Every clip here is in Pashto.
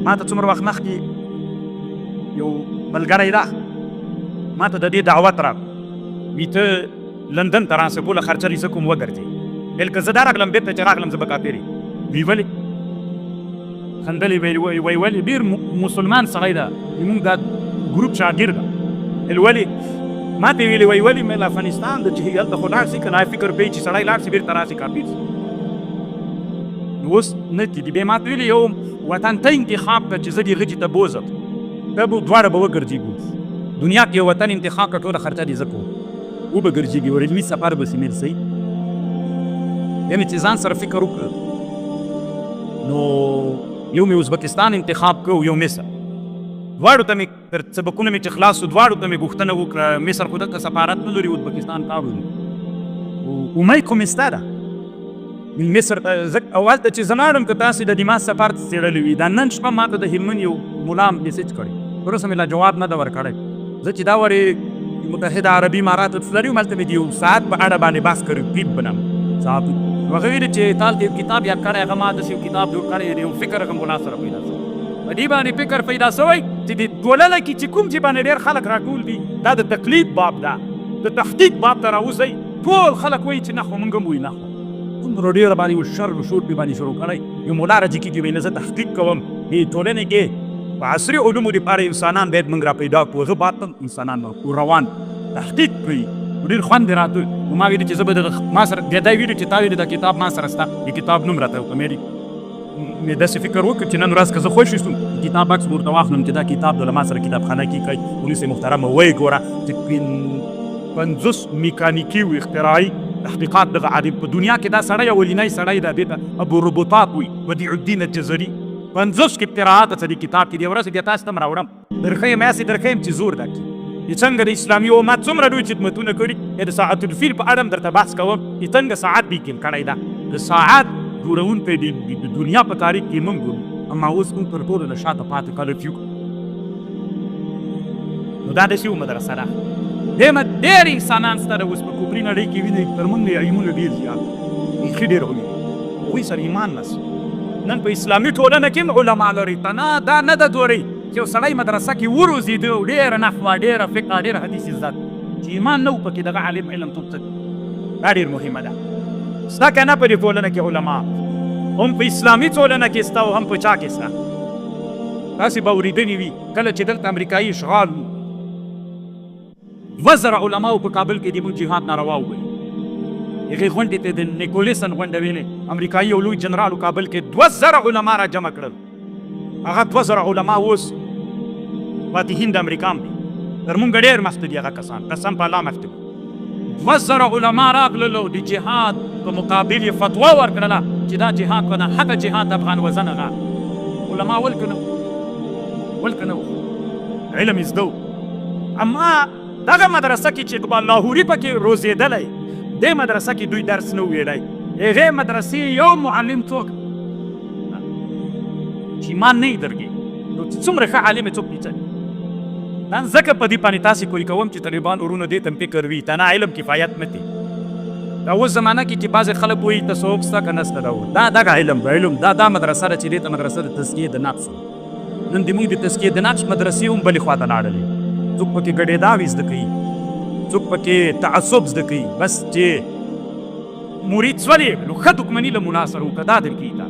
ما ته څومره وخت مخکې یو ملګری ده ما ته د دې دعوت راکړ، وی ته لندن ته راسه، ټوله خرچه دې زه کوم، وګرځې. ویل که زه دا راغلم، بېرته چې راغلم زه به کافر یم. وی ولې؟ خندلې، ویل وی ولې؟ ډېر مسلمان سړی ده، زموږ دا ګروپ شاګرد ده. ویل ولې؟ ما ته ویلې وی ولې؟ مې افغانستان د چې هلته خو لاړ سي که نه، فکر کوي چې سړی لاړ سي بېرته راسي کافر سي. نو اوس نه کېږي. بیا ما ته ویلې یو وطن ته انتخاب کړه چې زه دې غږي ته بوځم، ته به دواړه به وګرځېږو دنیا کې، یو وطن انتخاب کړه، ټوله خرچه دې زه کوم، وبه ګرځېږي، یو علمي سفر به سي مېل سي. بیا مې چې ځان سره فکر وکړ، نو یو مې ازبکستان انتخاب کړ او یو مصر. دواړو ته مې تر سبقونه مې چې خلاص شو، دواړو ته مې غوښتنه وکړه. مصر خو دلته سفارت نه لري، ازبکستان کار لري، امید خو مې سته ده مصر ته ځکه. او هلته چې زه لاړم، که تاسې د دماغ سفر څېړلی وي، دا نن شپه ما ته د هلمند یو ملا میسج کړی، تر اوسه مې لا جواب نه ده ورکړی. زه چې دا ورې متحده عربي اماراتو ته تللی وم، هلته مې د یو ساعت په اړه باندې بحث کړی، ټیپ په نامه ساعت. نو هغه ویلي چې تا هلته یو کتاب یاد کړی، هغه ما داسې یو کتاب جوړ کړی، یو فکر هغه ملا سره پیدا شوی. په دې باندې فکر پیدا شوی چې د ټولنه کې چې کوم چې باندې ډېر خلک راټول دي، دا د تقلید باب ده، د تحقیق باب ته راوځئ. ټول خلک وایي چې نه، خو مونږ هم وایو نه، خو دومره ډېره باندې یو شر و شور پرې باندې شروع کړی. یو مولا راځي کېږي، وایي نه، زه تحقیق کوم، دې ټولنې کې په عصري علومو دپاره انسانان باید مونږ را پیدا کړو. هغه باب ته انسانان روان تحقیق کوي. ډېر خوند یې راته. نو ما ویلي چې زه به دغه ما سره بیا دا ویلي چې تا ویلي دا کتاب ما سره سته، د کتاب نوم راته وکړه. مې داسې فکر وکړ چې نن ورځ که زه خوښ شوم، کتاب عکس به ورته واخلم چې دا کتاب د ما سره کتابخانه کې کوي، پولیس محترمه ویې ګوره چې 50 میکانیکي او اختراعي تحقیقات دغه عالم په دنیا کې، دا سړی اولینی سړی ده، دې ته ابو ربوطات وایي، بدیع الدین الجزري. 50 اختراعات څه دې کتاب کې دی. ورځ بیا تاسو ته هم راوړم، درښیم، هسې درښیم چې زور درکړي چې څنګه د اسلامي امت څومره لوی خدمتونه کړي. بیا د ساعت الفیل په اړه هم درته بحث کوم چې څنګه ساعت دې کیم کړی ده. د ساعت جوړونکی د دنیا په تاریخ کې موږ وو، اما اوس موږ تر ټولو له شاته پاتې خلک یو. نو دا داسې یو مدرسه ده، دېمه ډېر انسانان سته اوس په کفري نړۍ کې وینئ، تر موږ یې علمونه ډېر زیات، بیخي ډېر علوم، هغوی سره ایمان نشته. نن په اسلامي ټولنه کې هم علما لري، تنه دا نه ده دورې چې یو سړی مدرسه کې وروزېده او ډېره نحوه، ډېره فقه، ډېر حدیث یې زده، چې ایمان نه و پکې، دغه عالم علم څوک څه. دا ډېر مهمه ده. سته که نه په دې ټولنه کې علما؟ هم په اسلامي ټولنه کې سته او هم په چا کې سته. تاسې به اورېدلي وي، کله چې دلته امریکایي اشغال و، 2000 علماو په کابل کې د موږ جهاد ناروا وویل. هغې غونډې ته د نیکولیسن غونډه ویلې. امریکایي یو لوی جنرال کابل کې 2000 علما را جمع کړل. هغه 2000 علما اوس فاتحین د امریکا هم دي، تر مونږ ډېر مخته دي هغه کسان، قسم په الله مخته دي. 2000 علما راغلل او د جهاد په مقابل یې فتوا ورکړله چې دا جهاد په ناحقه جهاد، افغان وزنه غا علما ول که نه ول که نه علم یې زده. اما دغه مدرسه کې چې اقبال لاهوري پکې روزېدلی، دې مدرسه کې دوی درس نه ویلی. هغې مدرسې یو معلم څوک چې ایمان نه یې درګي، نو چې څومره ښه عالم یې څوک پیچلي. نن ځکه په دې باندې تاسې پوه کوم چې طالبان ورونو دې ته فکر وي، تنها علم کفایت نه دی. دا اوس زمانه کې چې بعضې خلک وایي تصوف سته که نه سته، دا دغه علم علم دا دا مدرسه ده چې دې ته مدرسه د تزکیې د نفس. نن د موږ د تزکیې د نفس مدرسې هم بلې خواته لاړلې، څوک پکې ګډېداوې زده کوي، څوک پکې تعصب زده کوي. بس چې مرید سولې، نو ښه دښمني له ملا سره وکړه، دا درکې تا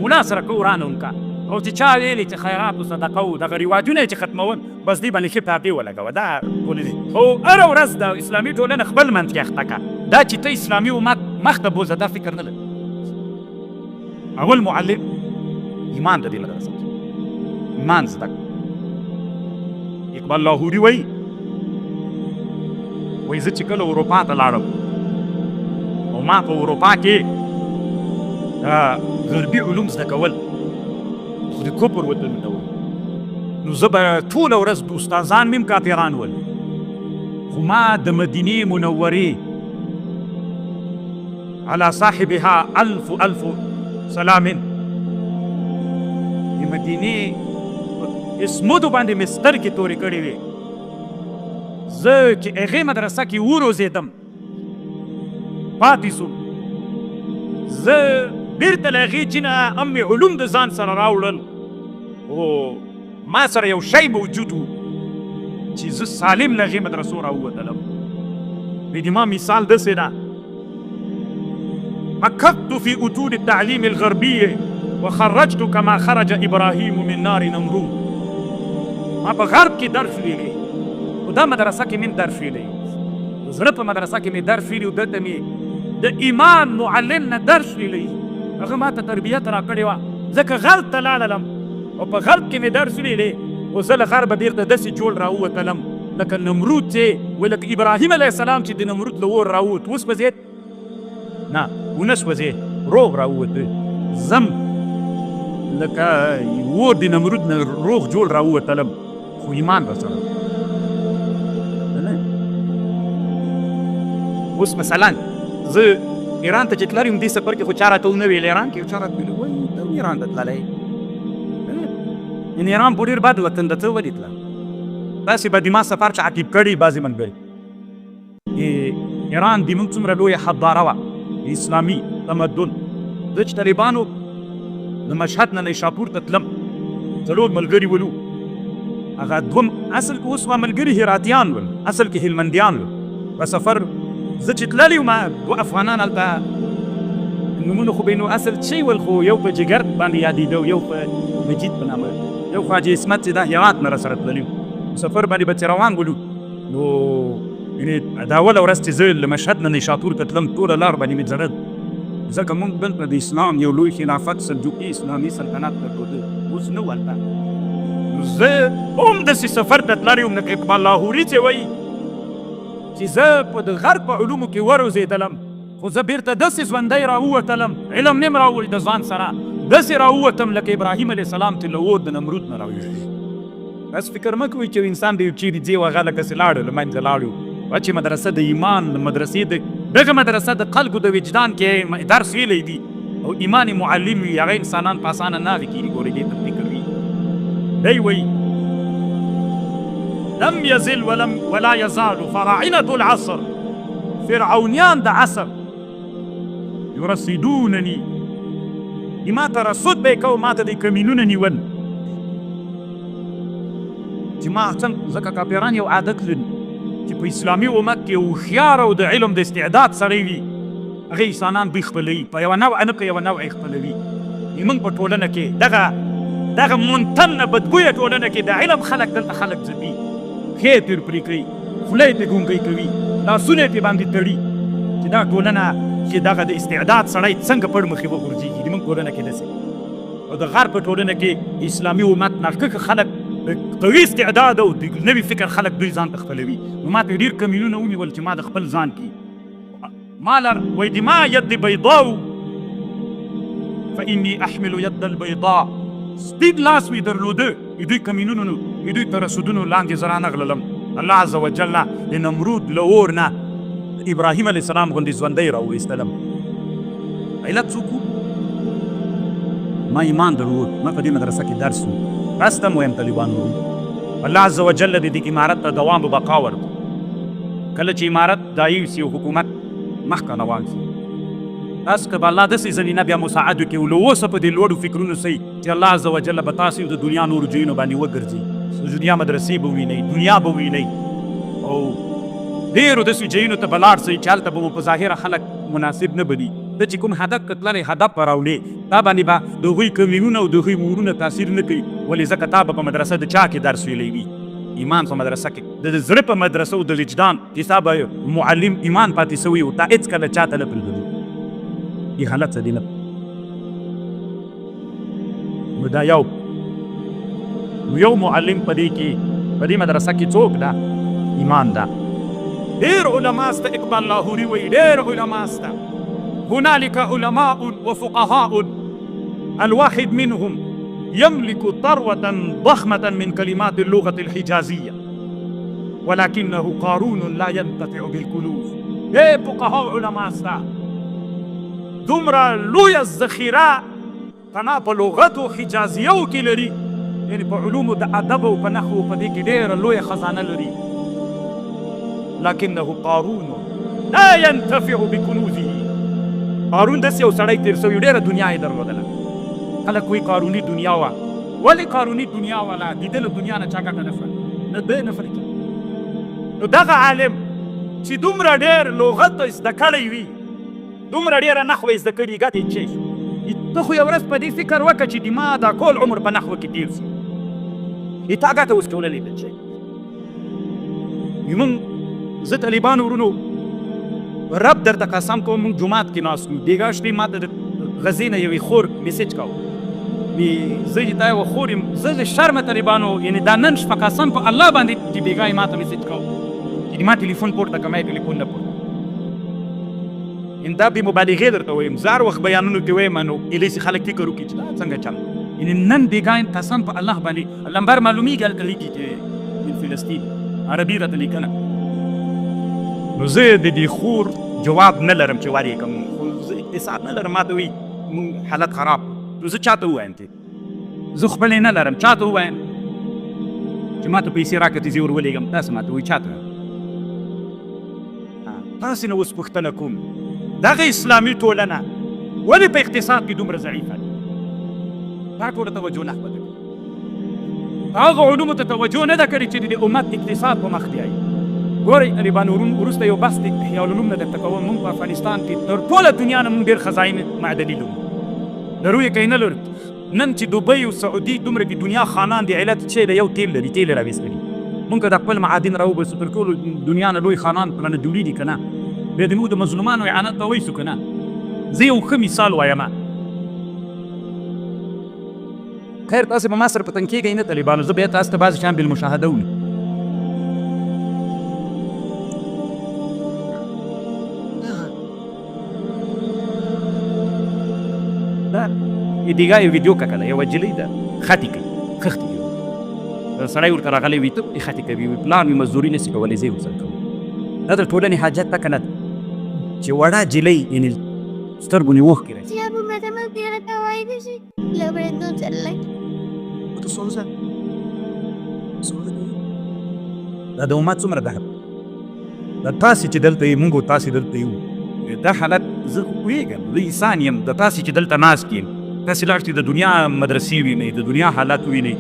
ملا سره که ورانه وکړه. او چې چا ویلې چې خیرات او صدقه و دغه رواجونه یې چې ختمول، بس دې باندې ښې پردې ولګوه. دا ټولنې او هره ورځ د اسلامي ټولنه خپل منځ کې اخته که، دا چې ته اسلامي امت مخته بوځه، دا فکر نه لري. اول معلم ایمان د دې مدرسه کې ایمان زده. اقبال لاهوري وایي، وایي زه چې کله اروپا ته لاړم او ما په اروپا کې غربي علوم زده کول، خو د کفر وطنونه وو، نو زه به ټوله ورځ، استادان مې هم کافران ول، خو ما د مدینې منورې علی صاحبها الف الف سلام، د مدینې اسمدو باندې مې سترګې تورې کړې وې. زه چې هغې مدرسه کې وروزېدم، پاتې سوم، زه بیرته له هغې چې نه هم مې علوم د ځان سره راوړل. او ما سره یو شی موجود و چې زه سالم له هغې مدرسو راووتلم. وایي د ما مثال داسې ده، مکثت في اتون التعليم الغربي وخرجت كما خرج ابراهيم من نار نمرود. ما په غرب کې درس ویلی، خو دا مدرسه کې مې درس ویلی، د زړه په مدرسه کې مې درس ویلی، دلته مې د ایمان معلم نه درس ویلی، هغه ما ته تربیت راکړې وه، ځکه غرب ته لاړلم او په غرب کې مې درس ویلی، خو زه له غربه بېرته داسې جوړ راووتلم لکه نمرود چې ولکه ابراهیم علیه السلام چې د نمرود له اور راووت، وسوځېد؟ نه، ونه سوځېد، روغ راووت. زم لکه اور د نمرود نه روغ جوړ راووتلم، خو ایمان راسره. اوس مثلا زه ایران ته چې تللی وم، دې سفر کې خو چا راته ونه ویل ایران کې چا راته ویلي وایي ته هم ایران ته تللی، یعنې ایران په ډېر بد وطن ده، ته ولې تله؟ تاسې به د ما سفر تعقیب کړي بعضې ملګري. ایران د موږ څومره لویه حضاره وه، اسلامي تمدن. زه چې طالبانو د مشهد نه نیشاپور ته تلم، څلور ملګري ولو، هغه دوم اصل کې اوس ما ملګري هراتیان ول، اصل کې هلمندیان ول. په سفر زه چې تللی وم، دوه افغانان هلته نومونه خو به نو اصل څه ول، خو یو په جګر باندې یادېده او یو په مجید په نامه، یو خواجه عصمت چې دا هرات نه راسره تللی و. سفر باندې به چې روان ولو، نو یعنې دا اوله ورځ چې زه له مشهد نه نیشاپور ته تلم، ټوله لار باندې مې ځړل، ځکه موږ دلته د اسلام یو لوی خلافت سلجوقي اسلامي سلطنت درلوده، اوس نه و هلته. نو زه هم داسې سفر ته تللی وم، لکه اقبال لاهوري چې وایي چې زه په د غرب په علومو کې وروزېدلم، خو زه بېرته داسې ژوندی راووتلم، علم نه یم راوړی د ځان سره، داسې راووتم لکه ابراهیم علیه السلام چې له اور د نمرود نه راووت. بس فکر مه کوئ چې یو انسان د یو چېرې ځي او هغه لکه چې لاړو له منځه لاړو. چې مدرسه د ایمان مدرسې د دغه مدرسه د خلکو د وجدان کې درس ویلی دي او ایمان معلم وي، هغه انسانان په اسانه نه هغه کېږي. ګورئ دې ته فکر وي، دی وایي لم يزل ولم ولا يزال فراعنة العصر، فرعونیان د عصر، يرصدونني، ما ته رصد به یې کوو، ما ته د کمینونه نیول چې ما څنګه، ځکه کافران یو عادت لري چې په اسلامي امت کې هوښیار او د علم د استعداد سړی وي، هغه انسانان دوی خپلوي په یوه نوعه نه په یوه نوعه یې خپلوي. موږ په ټولنه کې دغه دغه منتنه بدبویه ټولنه کې د علم خلک دلته خلک ځپي، پښې یې تر پرې کوي، خوله یې پرې ګونګۍ کوي، لاسونه یې پرې باندې تړي، چې دا ټولنه کې دغه د استعداد سړی څنګه پړ مخې وغورځېږي. د موږ ټولنه کې داسې او د غرب په ټولنه کې اسلامي امت ناښکښه خلک د قوي استعداد او د نوي فکر خلک دوی ځان ته خپلوي. نو ما ته ډېر کمینونه ونیول چې ما د خپل ځان کې ما لر وایي د ما ید بيضاء فإني أحمل يد البيضاء، سپین لاس مې درلوده، د دوی کمینونو د دوی ترصدونو لاندې زه رانغللم. الله عز وجل د نمرود له اور نه ابراهیم علیه السلام غوندې ژوندی راوویستلم. علت څوک و؟ ما ایمان درلود، ما په دې مدرسه کې درس و، راستم وایم طالبانو، الله عز وجل دې دې امارت ته دوام او بقا ورکړو. کله چې امارت دایم سي او حکومت مخته روان سي، تاسو ته به الله داسې زمینه بیا مساعد وکړي او له اوسه په دې لوړو فکرونو سئ چې الله عز وجل به تاسو د دنیا نورو ځایونو باندې وګرځي، د دنیا مدرسې به ووینئ، دنیا به ووینئ او ډېرو داسې ځایونو ته به لاړ سئ چې هلته به مو په ظاهره خلک مناسب نه بلي. ته چې کوم هدف ته تللی هدف به راوړې، تا باندې به د هغوی کمینونه او د هغوی مورونه تاثیر نه کوي. ولې؟ ځکه تا به په مدرسه د چا کې درس ویلی وي، ایمان په مدرسه کې د زړه په مدرسه او د وجدان چې ستا به معلم ایمان پاتې سوی او تا هېڅکله چا ته نه پرېږدي. دې حالت څه دی نه. نو دا یو نو یو معلم په دې کې په دې مدرسه کې څوک ده؟ ایمان ده. ډېر علما سته، اقبال لاهوري وایي ډېر علما سته، هنالك علماء وفقهاء الواحد منهم يملك ثروة ضخمة من كلمات اللغة الحجازية ولكنه قارون لا ينتفع بالكنوز. اے فقهاء علما سته، دومره لویه ذخیره تنا په لغتو حجازیو کې لري، یعنی په علومو د ادب او په نحو په دې کې ډېره لویه خزانه لري، لکنه قارون لا ينتفع بکنوزه. قارون داسې یو سړی تېر سوی، ډېره دنیا یې درلودله، خلک وایي قاروني دنیا وه. ولې قاروني دنیا والا د ده له دنیا نه چا ګټه نه کړه، نه ده نه فرق. نو دغه عالم چې دومره ډېر لغت زده کړی وي، دومره ډېره نحوه یې زده کړي، ګټه یې چی شو؟ ته خو یو ورځ په دې فکر وکړه چې د ما دا ټول عمر په نحوه کې تېر شو، تا ګټه اوس ټولنې ته چی؟ موږ زه طالبانو ورونو رب درته قسم کوم، موږ جومات کې ناست یو، بېګا شپې ما ته د غزې نه یوې خور میسج کاوه، وی زه چې تا یوه خور یم، زه له شرمه طالبانو، یعنې دا نن شپه قسم په الله باندې چې بېګا یې ما ته میسج کاوه چې ما ټلیفون پورته کړه، ما یې ټلیفون نه پورته. ان دا بې مبالغې درته وایم، زه هر وخت بیانونو کې وایم، نو کیدای شي خلک فکر وکړي چې دا څنګه چل. یعنې نن بېګا یم قسم په الله باندې لمبر معلومیږي، هلته لیکي چې من فلسطین، عربي راته لیکنه. نو زه د دې خور جواب نه لرم چې ور یې کړم، خو زه اقتصاد نه لرم، ما ته وایي موږ حالت خراب، نو زه چاته ووایم چې زه خپلې نه لرم، چاته ووایم چې ما ته پیسې راکړه چې زه ور ولېږم؟ تاسو ما ته وایي چاته؟ تاسې نه اوس پوښتنه کوم، دغه اسلامي ټولنه ولې په اقتصاد کې دومره ضعیفه ده؟ دا ټوله توجه نحوه ده، هغه علومو ته توجه نه ده کړې چې د امت اقتصاد په مخ بیایي. ګورئ طالبان وروسته یو بحث د احیاء العلوم نه درته کوم. موږ په افغانستان کې تر ټوله دنیا نه موږ ډېر خزاین معدني لرو، لرو یې که نه لرو؟ نن چې دوبۍ او سعودي دومره د دنیا خانان دي، علت چې دی یو تیل لري، تیل یې راویستلي. موږ که د خپل معادن راوباسو تر ټولو دنیا نه لوی خانان پرانه جوړېږي که نه؟ بیا د موږ د مظلومانو اعانت ته وایسو که نه؟ زه یو ښه مثال وایم، خیر تاسې به ما سره په تنګ کېږئ نه طالبانو، زه بیا تاسو ته بعضې شیان بالمشاهده ویم. دا دیګا یو ویډیو کتله، یوه جلۍ ده خطې کوي، خښتې کوي، سړی ورته راغلی وي، ته خطې کوي، وي پلان وي مزدوري نه سي کولی، زه یې ورسره کوم. دا د ټولنې حاجت ده که نه ده چې وړه جلۍ یعنې سترګو نه اوښکې راځي؟ دا د امت څومره درد دا تاسې چې دلته یې، موږ او تاسې دلته یو، دا حالت زه خو پوهېږم، زه انسان یم. د تاسې چې دلته ناست یم، تاسې لاړ شئ د دنیا مدرسې وینئ، د دنیا حالت وینئ.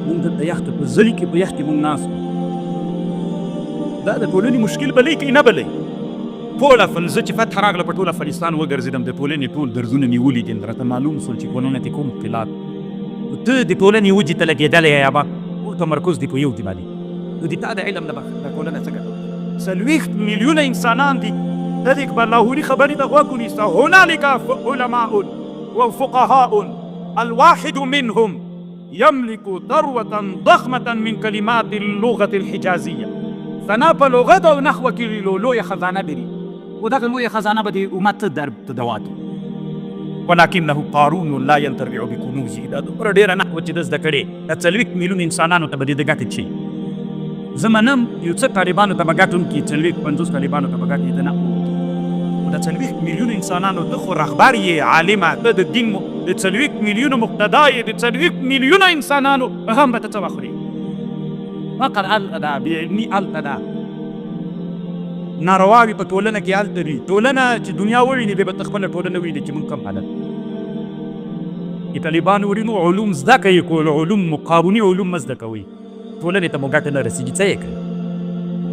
موږ دلته یخ ته په ځلي کې په یخ کې موږ ناست یو. دا د ټولنې مشکل بلئ که نه بلئ؟ ټول زه چې فتح راغله په ټول افغانستان وګرځېدم، د ټولنې ټول دردونه مې ولیدل، راته معلوم شول چې ټولنه کې کوم اختلاف. ته د ټولنې وجې ته لګېدلی یې، ابا ټول تمرکز دې په یو دي باندې، نو د تا د علم نه به دا ټولنه څه ګټه؟ 40 میلیونه انسانان دي. د اقبال لاهوري خبرې ته غوږ ونیسه، هنالک علماء وفقهاء الواحد منهم يملك ثروة ضخمة من كلمات اللغة الحجازية. ثنا په لغت او نحو کې لویه خزانه لري، خو دغه لویه خزانه به د امت درد ته دوا کوي. ولكنه قارون لا ينتفع بكنوزه. دا دومره ډېره نحوه چې ده زده کړې، دا 40 میلیون انسانانو ته به د ده ګټه چي؟ زه منم یو څه طالبانو ته به ګټه هم کړي، 40 50 طالبانو ته به ګټه د نحو، خو د 40 میلیون انسانانو ته خو رهبر یې، عالمه ته د دین د 40 میلیونو مقتدا یې، د 40 میلیونه انسانانو غم به ته څه وخورې؟ فقر هلته ده، بې علمي هلته ده، نارواوي په ټولنه کې هلته دي. ټولنه چې دنیا وویني بیا به ته خپله ټولنه وویني چې موږ کوم حالت. طالبان ورینو علوم زده کوي، کول علوم قانوني علوم مه زده کوئ، ټولنې ته مو ګټه نه رسېږي. څه یې کوي؟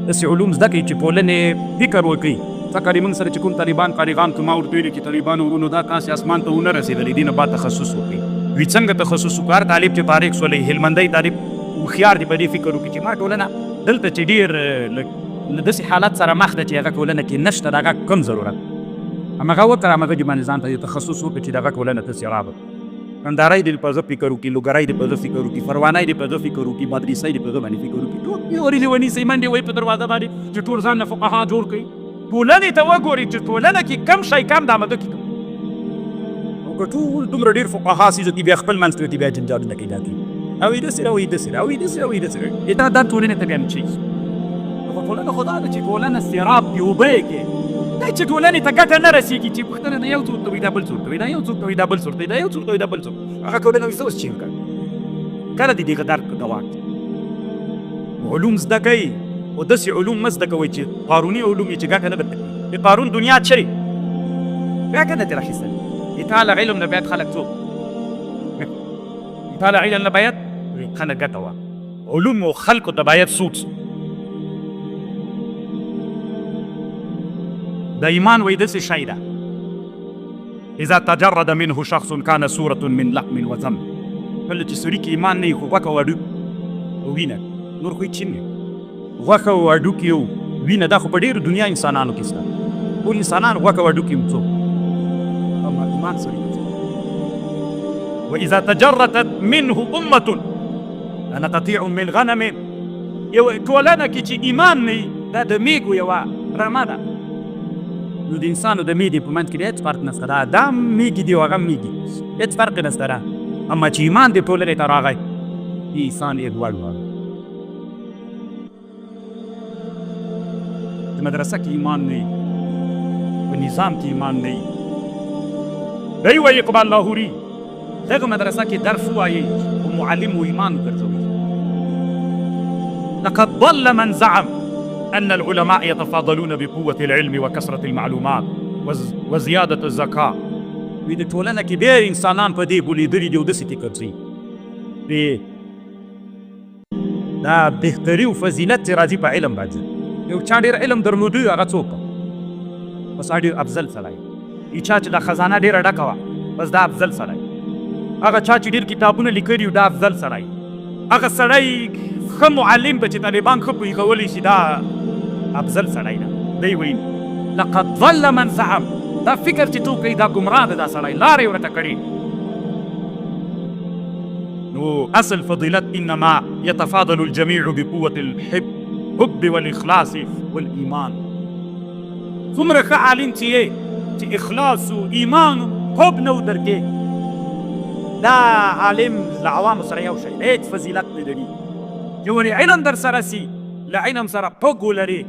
داسې علوم زده کوي چې ټولنې فکر وکړي. فکر یې موږ سره چې کوم طالبان فارغان کړو، ما ورته ویلي چې طالبانو ورونو دا تاسې اسمان ته ونه رسېدلې، دې نه بعد تخصص وکړئ. وي څنګه تخصص وکړو؟ هر طالب چې فارغ سولی، هلمندی طالب هوښیار دی، په دې فکر وکړي چې ما ټولنه دلته چې ډېر له داسې حالت سره مخ ده چې هغه ټولنه کې نشته، د هغه کوم ضرورت؟ همغه وکړه، همغه دې باندې ځان ته یو تخصص وکړي چې دغه ټولنه ته سیراب. کندهارۍ دې په زه فکر وکړي، لوګرۍ دې په زه فکر وکړي، فروانۍ دې په زه فکر وکړي، مدرسۍ دې په زه باندې فکر وکړي. ټول پیورې دې ونیسئ، منډې وهي په دروازه باندې چې ټول ځان له فقها جوړ کړي. ټولنې ته وګورئ چې ټولنه کې کم شی کم د همدو کې کم. او که ټول دومره ډېر فقها سي چې بیا خپل منځ کې بیا جنجالونه پیدا کړي، او یې داسې او یې داسې او یې داسې او یې داسې، دا دا ټولنې ته بیا نه چي. خو ټولنه خو دا ده چې ټولنه سیراب دی، اوبه یې کې دا چې ټولنې ته ګټه نه رسېږي، چې پوښتنه د یو څوک ته وي دا بل څوک ته وي، دا یو څوک ته وي دا بل څوک ته وي، دا یو څوک ته وي دا بل څوک، هغه ټولنه وي څه اوس چې وکړي؟ کله د دې درد دوا علوم زده کوي، خو داسې علوم مه زده کوئ چې قاروني علوم یې چې ګټه نه درته کوي. د قارون دنیا چېرې بیا که نه ترې اخیستل، د تا له علم نه باید خلک څوک تا له علم نه باید خلک ګټه وه، علوم او خلکو ته باید سوچ. د ایمان وایي داسې شی ده، اذا تجرد منه شخص كان صورة من لحم ودم. کله چې سړي کې ایمان نه وي، خو غوښه او هډوکي او وینه، نور خو هېڅ نه. غوښه او هډوکي او وینه دا خو په ډېرو دنیا انسانانو کې شته، ټول انسانان غوښه او هډوکي هم څوک، اما ایمان سړي کې. واذا تجردت منه امه انا قطيع من غنم. یو ټولنه کې چې ایمان نه وي، دا د میږو یوه رمه ده. نو د انسانو د میږي په منځ کې هېڅ فرق نشته، دا دا میږي دي او هغه میږي، هېڅ فرق نشته ده. اما چې ایمان د ټولنې ته راغی، انسان یې لوړ وړ. د مدرسه کې ایمان نه وي، په نظام کې ایمان نه وي. دی وایي اقبال لاهوري، دغه مدرسه کې درس ووایئ او معلم و ایمان وګرځوئ. لقد ضل من زعم أن العلماء يتفاضلون بقوة العلم وكثرة المعلومات وزيادة الذكاء. وی د ټولنه کې ډېر انسانان په دې بولیدلي دي او داسې فکر کوي دا بهتري او فضیلت چې راځي په علم باندې. یو چا ډېر علم درلودی، هغه څوک بس هغه ډېر افضل سړی. یو چا چې دا خزانه ډېره ډکه وه، بس دا افضل سړی. هغه چا چې ډېر کتابونه لیکلي، دا افضل سړی. هغه سړی ښه معلم به چې طالبان ښه پوهې کولی شي، دا افضل سړی ده. دی وایي لقد ضل من زعم، دا فکر چې څوک کوي دا ګمراه ده، دا سړی لاره یې ورته کړې. نو اصل فضیلت انما يتفاضل الجميع بقوة الحب حب والإخلاص والإيمان. څومره ښه عالم چې یې، چې اخلاص او ایمان حب نه درکې، دا عالم له عوامو سره یو شی، هېڅ فضیلت نه لري. چې ولې علم در سره سي، له علم سره حب ولري،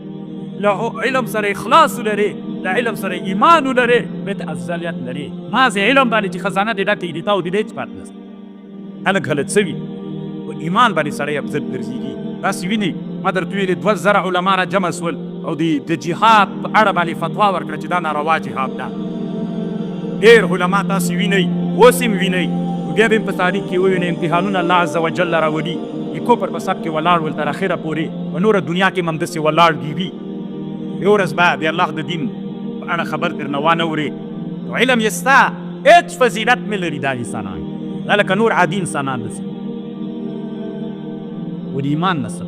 له علم سره اخلاص ولري، له علم سره ایمان ولري، به ته افضلیت لري. مازې علم باندې چې خزانه دې ډکه دي، تا او دې هېڅ فرق نشته. خلک غلط سوي، په ایمان باندې سړی افضل ګرځېږي. تاسې وینئ، ما درته ویلې 2000 علما را جمع سول او د جهاد په اړه باندې فتوا ورکړه چې دا ناروا جهاد ده. ډېر علما تاسې وینئ، اوس هم وینئ، بیا به هم په تاریخ کې ووینئ، امتحانونه الله عز وجل راولي. د کفر په صف کې ولاړ ول تر اخره پورې، په نوره دنیا کې هم همداسې ولاړ دي وي. یو ورځ به د الله د دین په اړه خبر درنه وانه ورې. نو علم یې ستا هېڅ فضیلت نه لري. دا انسانان دا لکه نور عادي انسانان داسې، ولې ایمان نشته.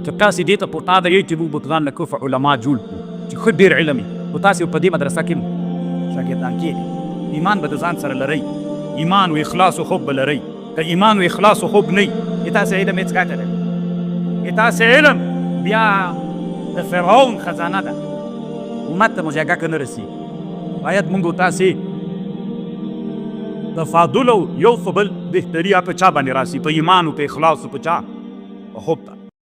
که تاسې دې ته پرتاده یئ چې موږ به ځان له کفر علما جوړ کړو چې ښه ډېر علم وي، خو تاسې په دې مدرسه کې شاګردان کېږئ. ایمان به د ځان سره لرئ، ایمان و اخلاص و حب به لرئ. که ایمان و اخلاص و حب نه وي، تاسې علم هېڅ ګټه نه لري. تاسې علم بیا د فرعون خزانه ده، امت ته مو جګه نه رسي. باید موږ تاسې تفاضل او یو په بل بهتري په چا باندې راسي؟ په ایمان او په اخلاص او په چا؟ په حب.